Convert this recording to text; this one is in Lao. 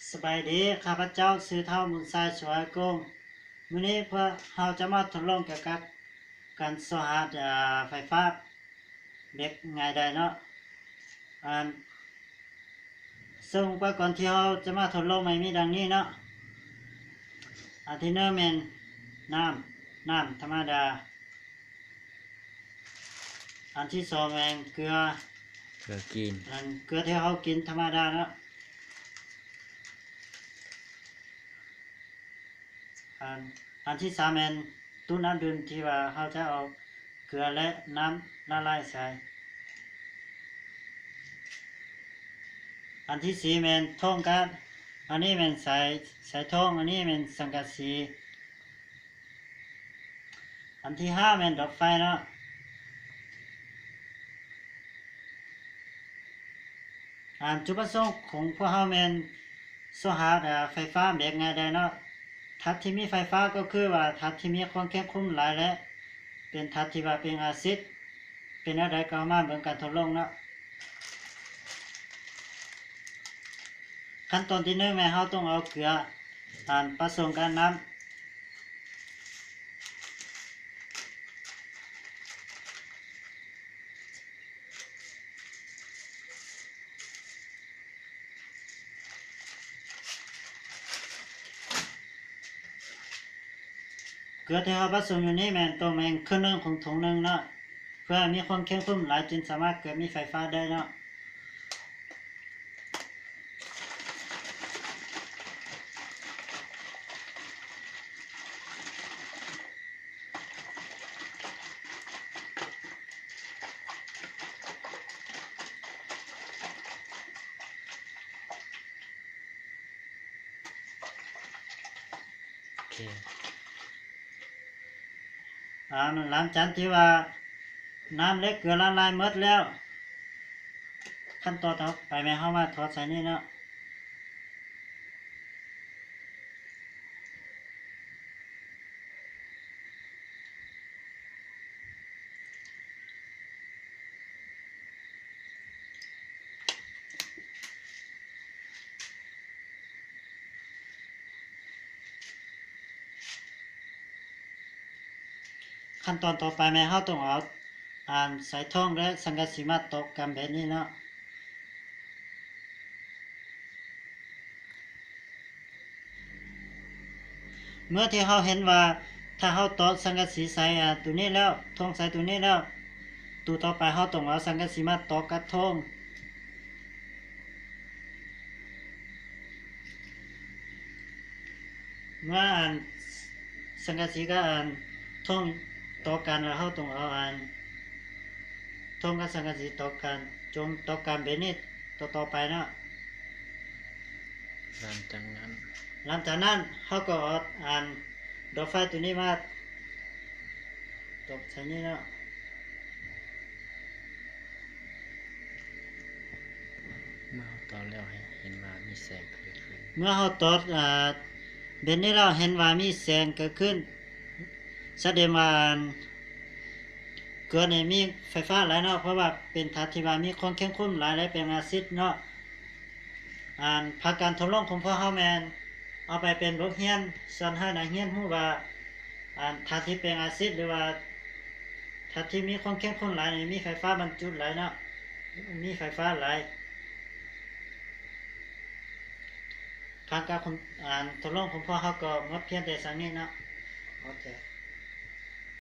ສະບາຍດີ, ຂ້າພະເຈົ້າຊື່ທ້າວບຸນຊາຍ ສວຍກົງ. ມື້ນີ້ພວກເຮົາຈະມາທົດລອງກ່ຽວກັບການຊອກຫາ ອາ ໄຟຟ້າແບບງ່າຍດາຍເນາະ. ອັນ ເຊິ່ງອຸປະກອນທີ່ເຮົາຈະມາທົດລອງໃໝ່ມີດັ່ງນີ້ເນາະ. ອັນທີໜຶ່ງແມ່ນນ້ຳ, ນ້ຳທຳມະດາ. ອັນທີສອງແມ່ນເກືອ, ເກືອກິນ, ອັນເກືອທີ່ເຮົາກິນທຳມະດາເນາະ. ອັນ ອັນທີສາມແມ່ນຕູ້ນ້ຳດື່ມ ທີ່ວ່າເຮົາຈະເອົາເກືອ ແລະ ນ້ຳລະລາຍໃສ່. ອັນທີສີ່ແມ່ນຖົງກາດ, ອັນນີ້ແມ່ນສາຍ, ສາຍຖົງ, ອັນນີ້ແມ່ນສັງກະສີ. ອັນທີຫ້າແມ່ນດອກໄຟເນາະ. ອັນຈຸດປະສົງຂອງພວກເຮົາແມ່ນຊອກຫາ ອາ ໄຟຟ້າແບບງ່າຍດາຍເນາະ. ທາດທີ່ມີໄຟຟ້າກໍຄືວ່າທາດທີ່ມີຄວາມເຄັ່ງຂຸ່ມຫຼາຍ ແລະ ເປັນທາດທີ່ວ່າເປັນອາຊິດ. ເປັນແນວໃດກໍມາເບິ່ງການທົດລອງເນາະ. ຂັ້ນຕອນທີໜຶ່ງແມ່ນເຮົາຕ້ອງເອົາເກືອ ອັນປະສົມກັບນ້ຳ. ເກືອທີ່ເຮົາປະສົມຢູ່ນີ້ແມ່ນຕ້ອງແມ່ນເຄິ່ງໜຶ່ງຂອງຖົງໜຶ່ງເນາະ, ເພື່ອໃຫ້ມີຄວາມເຄັ່ງຂຸ່ມຫຼາຍຈຶ່ງສາມາດເກີດມີໄຟຟ້າໄດ້ເນາະ. ໂອເຄ ອາ ຫຼັງຈາກທີ່ວ່ານ້ຳ ແລະ ເກືອລະລາຍໝົດແລ້ວ, ຂັ້ນຕອນຕໍ່ໄປແມ່ນເຮົາມາຖອດໃສ່ນີ້ເນາະ. ຂັ້ນຕອນຕໍ່ໄປແມ່ນເຮົາຕ້ອງເອົາ ອັນ ສາຍຖົງ ແລະ ສັງກະສີມາຕົບກັນແບບນີ້ເນາະ. ເມື່ອທີ່ເຮົາເຫັນວ່າ ຖ້າເຮົາຕອກສັງກະສີໃສ່ ອາ ໂຕນີ້ແລ້ວ, ຖົງໃສ່ໂຕນີ້ແລ້ວ, ໂຕຕໍ່ໄປເຮົາຕ້ອງເອົາສັງກະສີມາຕອກກັບຖົງ. ເມື່ອອັນສັງກະສີກັບອັນຖົງຕໍ່ກັນແລ້ວ, ເຮົາຕ້ອງເອົາອັນຖົງກັບສັງກະສີຕໍ່ກັນ, ຈົ່ງຕໍ່ກັນແບບນີ້ຕໍ່ໆໄປເນາະ. ຫຼັງຈາກນັ້ນ ຫຼັງຈາກນັ້ນເຮົາກໍເອົາອັນດອກໄຟໂຕນີ້ມາຕົບໃສ່ນີ້ເນາະ. ເມື່ອເຮົາຕອກແລ້ວ ໃຫ້ເຫັນວ່າມີແສງເກີດຂຶ້ນ. ເມື່ອເຮົາຕອກ ອາ ແບບນີ້ແລ້ວ ເຫັນວ່າມີແສງເກີດຂຶ້ນ, ສະແດງວ່າ ອັນ ເກືອນີ້ມີໄຟຟ້າຫຼາຍເນາະ, ເພາະວ່າເປັນທາດທີ່ວ່າມີຄວາມເຄັ່ງຂຸ່ມຫຼາຍ ແລະ ເປັນອາຊິດເນາະ. ອັນ ຜົນການທົດລອງຂອງພວກເຮົາແມ່ນເອົາໄປເປັນບົດຮຽນ ສອນໃຫ້ນັກຮຽນຮູ້ວ່າ ອັນ ທາດທີ່ເປັນອາຊິດ ຫຼືວ່າທາດທີ່ມີຄວາມເຄັ່ງຂຸ່ມຫຼາຍນີ້ ມີໄຟຟ້າບັນຈຸຫຼາຍເນາະ, ມີໄຟຟ້າຫຼາຍ. ທາງການ ອັນ ທົດລອງຂອງພວກເຮົາກໍໝົດພຽງແຕ່ສ່ຳນີ້ເນາະ. ໂອເຄ.